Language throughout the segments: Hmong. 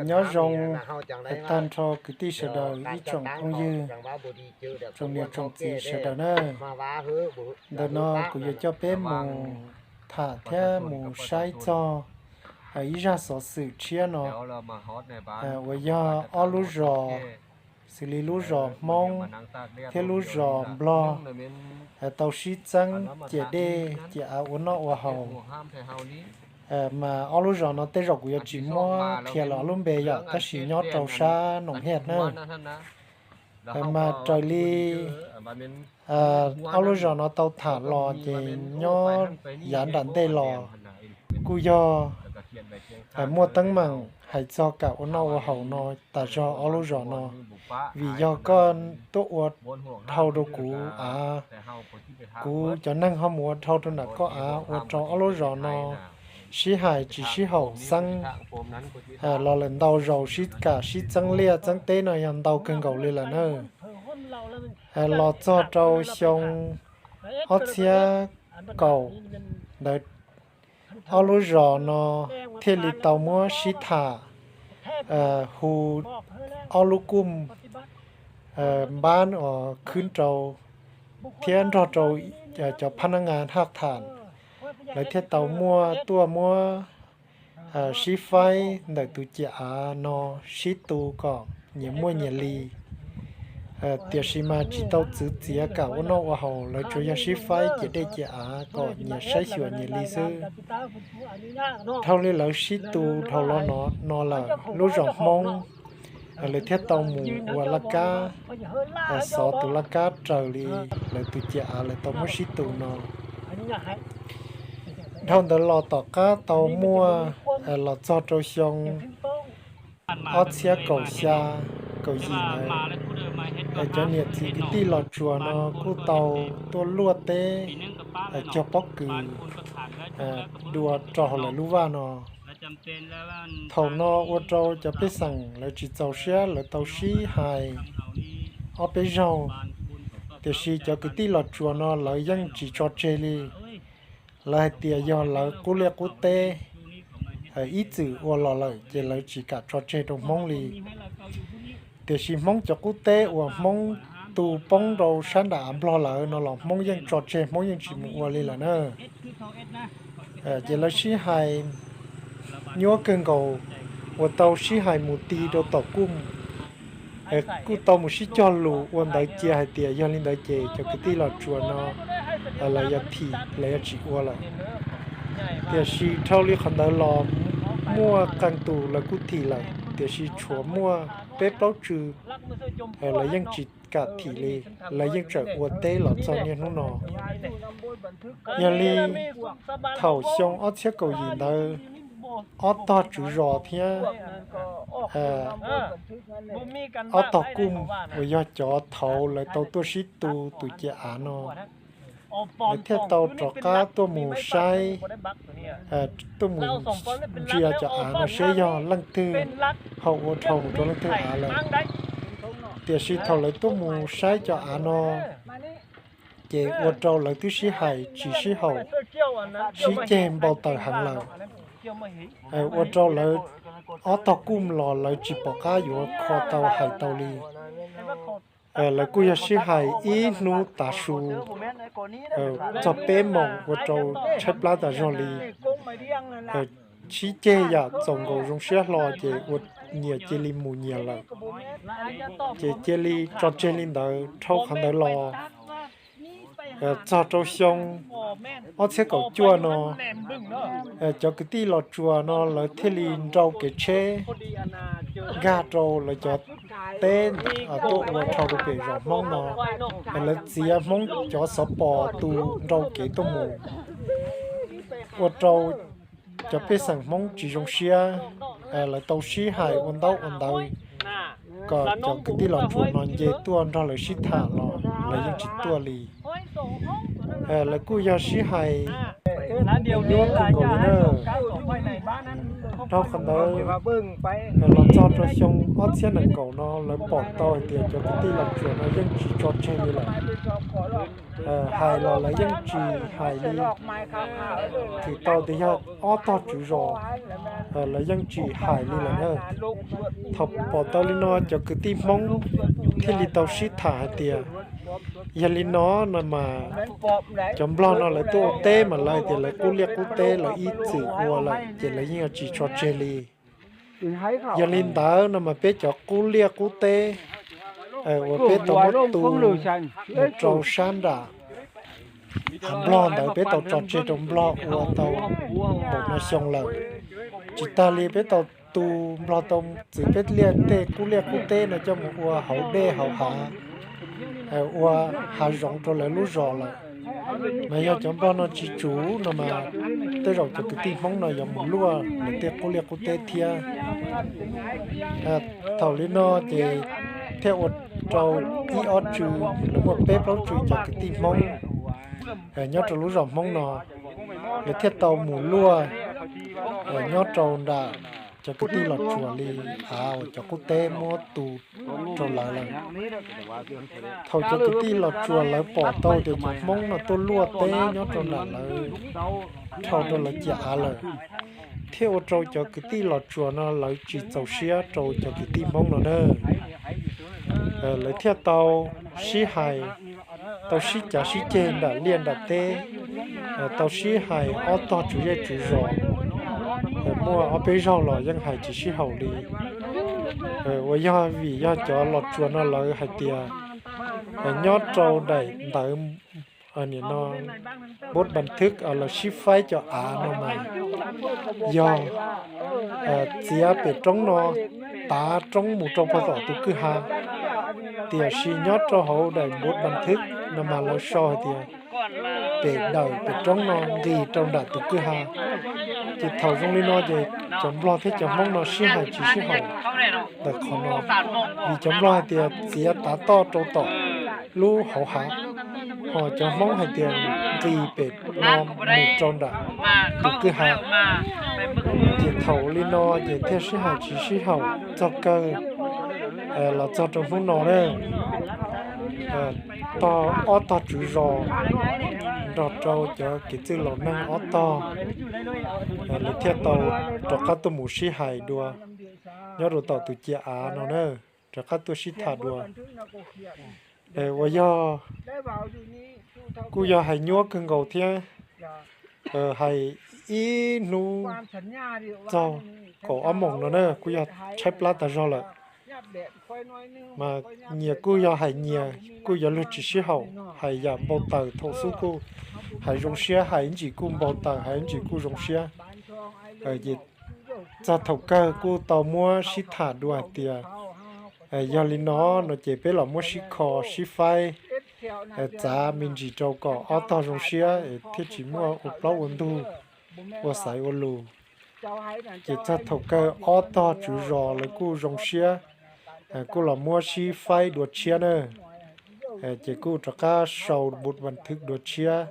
Nyob zoo tag nrho kwv tij sawv daws ib tsoom phooj ywg, tsoom niam tsoom txiv sawv daws na. Ntawm no kuv yuav coj peb mus tham thiab mus saib txog ib zaj xov xwm tshiab no uas yog ob lub zos, xws li lub zos Hmoob thiab lub zos Nplog tau sib txeeb ciam dej ciam av ua noj ua haus. Mas ob lub zos no tej zaum kuv yuav tsis muab qhia lawv ob lub npe yom, tab sis nyob rau sab Noom Hiaj na. Mas raws li ob lub zos no tau tham los ces nyob yav nram ntej los kuj yog muaj teeb meem hais txog kam ua noj ua haus no tas zog ob lub zos no. Vim yog koj tuaj ua dhau rau kuv av, kuv cov neeg ho mus ua dhau rau nram koj av, ua rau ob lub zos no sib hais tsis sib haum xeeb los lawm ntau zaus, sib kam sib txeeb liaj txeeb teb no yog ntau kawg nkaus li lawm na. Los txog rau xyoo ob txhiab kaum ntawd, ob lub zos no thiaj li tau muab sib tham hu ob lub kuj npab uas khwb rau thiab nrog rau cov phab nab nga haj tham, lawv thiaj tau muaj tuaj muab sib faib ntawm tus ciam av no sib tu kom nyias muaj nyias li. Tiam sis mas tsis tau txwv txiav kam ua noj ua haus, lawv tsuas yog sib faib ciam dej ciam av kom nyias saib xyuas nyias li xwb. Dhau li lawv sib tu dhau los no lawm, lub zos Hmoob lawv thiaj tau mus ua laj kab, xov tus laj kab raws li lawv tus ciam av lawv tau muab sib tu no. Dhau ntawd los tom qab tau muaj los txog rau xyoo ob txhiab kaum xya kaum yim ntawd, cov niam txiv kwv tij Los Tsuas no kuj tau tuaj luaj teb cog pob kws dua rau hauv lawv lub vaj no. Thaum no ua rau cov pej xeem lawv tsis txaus siab, lawv tau sib hais ob peb zaug, tiam sis cov kwv tij Los Tsuas no lawv yeej tsis tso tseg li. Lawv hais tias yog lawv qub liaj qub teb ib txwm ua los lawm ces lawv tsis kam tso tseg rau Hmoob li. Tiam sis Hmoob cov qub teb uas Hmoob tu poob rau sab nram av Nplog lawm no los Hmoob yeej tso tseg, Hmoob yeej tsis mus ua li lawm na. Ces lawv sib hais nyuaj kawg nkaus, uas tau sib hais mus ti rau tom kuj, kuj tau mus sib cog lus ua ntawv cia hais tias yog li ntawd ces cov kwv tij Los Tsuas no lawv yuav thim, lawv yuav tsis ua lawm. Tiam sis dhau li qhov ntawd los muaj qee tus lawv kuj thim lawm, tiam sis tshuav muaj peb plaub tsw lawv yeej tsis kam thim li, lawv yeej tseem ua teb los txog niaj hnub no. Yog li thaum xyoo ob txhiab kaum yim ntawd, ob tog tswv zos thiab ob tog kuj uas yog cov thaud lawv tau tuaj sib tu tus ciam av no, lawv thiaj tau rov qab tuaj mus saib, tuaj mus ntsia cov av no seb yog leej twg ho ua dhau mus rau leej twg av lawm. Tiam sis thaum lawv tuaj mus saib cov av no, ces ua rau lawv twb sib hais tsis sib haum, sib ceg npau taws heev lawm. Ua rau lawv ob tog kuj los lawv tsis pom qab yuav kho tau hais tau li. Lawv kuj yog sib hais ib hnub tav su txog peb moos ua rau tshaib plab tas zog li. Sib ceg yam txaus nkaus zoo siab hlo ces ua nyias cia li mus nyias lawm. Ces cia li tso tseg li ntawd, dhau qhov ntawd los txog rau xyoo ob txhiab kaum cuaj no, cov kwv tij Los Tsuas no lawv thiaj li nrau kev tsheb nkag rau lawv cov teb tuaj ua dhau rau pem zos Hmoob no. Lawv txiav Hmoob cov xov pos tu nrau kev tuaj mus, ua rau cov pej xeem Hmoob tsis zoo siab. Lawv tau sib hais ua ntaub ua ntawv kom cov kwv tij Los Tsuas no nce tuaj nrog lawv sib tham los lawv yeej tsis tuaj li. Lawv kuj yog sib hais nyuaj kawg nkaus li na. Thaum qhov ntawd los txog rau xyoo ob txhiab nees nkaum no lawv pom tau hais tias cov kwv tij los tsuas no yeej tsis tso tseg li lawm. Hais los lawv yeej tsis hais li, txhais tau tias yog ob tog tswv zos, lawv yeej tsis hais li lawm na. Thaum pom tau li no cov kwv tij Hmoob thiaj li tau sib tham hais tias, yog li no no mas cov Nplog no lawv tuaj ua teb mas lawv hais tias lawv qub liaj qub teb lawv ib txwm ua lawm ces lawv yeej yuav tsis tso tseg li. Yog li ntawd no mas peb cov qub liaj qub teb uas peb tau muab tu mus rau sab nram Nplog ntawd peb tau tso tseg rau Nplog ua tau npaum no xyoo lawm. Tsis tas li peb tau tu, Nplog tau txwv peb liaj tej qub liaj qub teb no coj mus ua hauv dej hauv hav, ua hav zoov rau lawv lub zos lawm. Mas yog cov Nplog no tsis tsum no mas tej zaum cov kwv tij Hmoob no yuav mus luaj lawv tej qub liaj qub teb thiab. Thaum li no ces thiaj ua rau ib ob tswv, lawv muaj peb plaub tswv cov kwv tij Hmoob nyob rau lub zos Hmoob no, lawv thiaj tau mus luaj nyob rau nram cov kwv tij Los Tsuas li av uas cov qub teb muab tu rau lawv lawm. Thaum cov kwv tij Los Tsuas lawv pom tau tias cov Hmoob no tuaj luaj teb nyob rau nram lawv, dhau rau lawv ciam av lawm, thiaj ua rau cov kwv tij Los Tsuas no lawv tsis txaus siab rau cov kwv tij Hmoob no na. Lawv thiaj tau sib hais, tau sib cav sib ceg nram liaj nram teb, tau sib hais ob tog tswv zej tswv zos, muaj ob peb zaug los yeej hais tsis sib haum li. Uas yog vim yog cov Los Tsuas no lawv hais tias nyob rau daim ntawv, nim no npub npas thwb lawv sib faib cov av no mas yog txiav pem roob no tav roob mus rau pem tom tus kwj ha. Tiam sis nyob rau hauv daim npub npas thwb no mas lawv sau hais tias pem dawm pem roob no nqis rau nram tus kwj ha. Ces thaum zoo li no ces cov Nplog thiab cov Hmoob no sib hais tsis sib haum ntawm qhov no, vim cov Nplog hais tias txiav tav toj rau tom lub hauv hav, ho cov Hmoob hais tias nqis pem no mus rau nram tus kwj ha. Ces thaum li no ces thiaj sib hais tsis sib haum txog kawg los txog rau hnub no na. Tog ob tog tswv zos nrog rau cov kev txwj laus neeg ob tog, lawv thiaj tau rov qab tuaj mus sib hais dua nyob rau tom tus ciam av no na, rov qab tuaj sib tham dua. Uas yog kuj yog hais nyuaj kawg nkaus thiab, hais ib hnub txog kaum ob moos no na kuj yog tshaib plab tas zog lawm. Mas nyias kuj yog hais nyias kuj yuav luag tsis sib haum, hais yam npau taws thaum xub kuj hais zoo siab, hais ib ntsis kuj npau taws, hais ib ntsis kuj zoo siab. Ces txog thaum kawg kuj tau muab sib tham dua hais tias yog li no no ces peb los muab sib kho sib faib, txav me ntsis rau kom ob tog zoo siab thiaj tsis muaj ua plaub ua ntug, ua xaiv ua lus. Ces txog thaum kawg ob tog tswv zos lawv kuj zoo siab, kuj los muab sib faib dua tshiab na. Ces kuj rov qab sau npub npas thwb dua tshiab,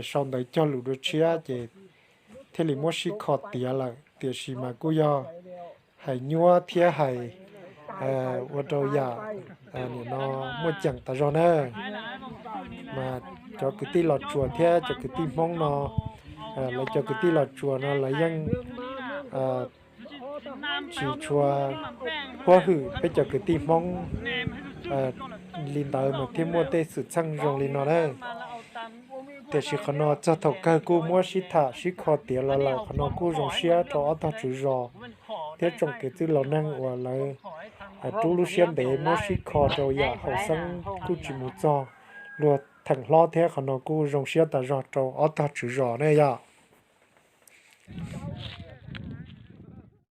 sau ntawv cog lus dua tshiab ces thiaj li muab sib kho tiav lawm. Tiam sis mas kuj yog hais nyuaj thiab hais ua rau yam nim no muaj ceem tas zog na. Mas cov kwv tij Los Tsuas thiab cov kwv tij Hmoob no, lawv cov kwv tij Los Tsuas no lawv yeej tsis tshua huab hwm peb cov kwv tij Hmoob li ntawd mas thiaj muaj tej xwm txheej zoo li no na. Tiam sis qhov no txog thaum kawg kuj muab sib tham sib kho tiav los lawm, qhov no kuj zoo siab rau ob tog tswv zos thiab tsoom kev txwj laus neeg uas lawv rub lub siab ntev muab sib kho rau yam haum xeeb kuj tsis mus txog luag theem hlob thiab, qhov no kuj zoo siab tas zog rau ob tog tswv zos ne yom.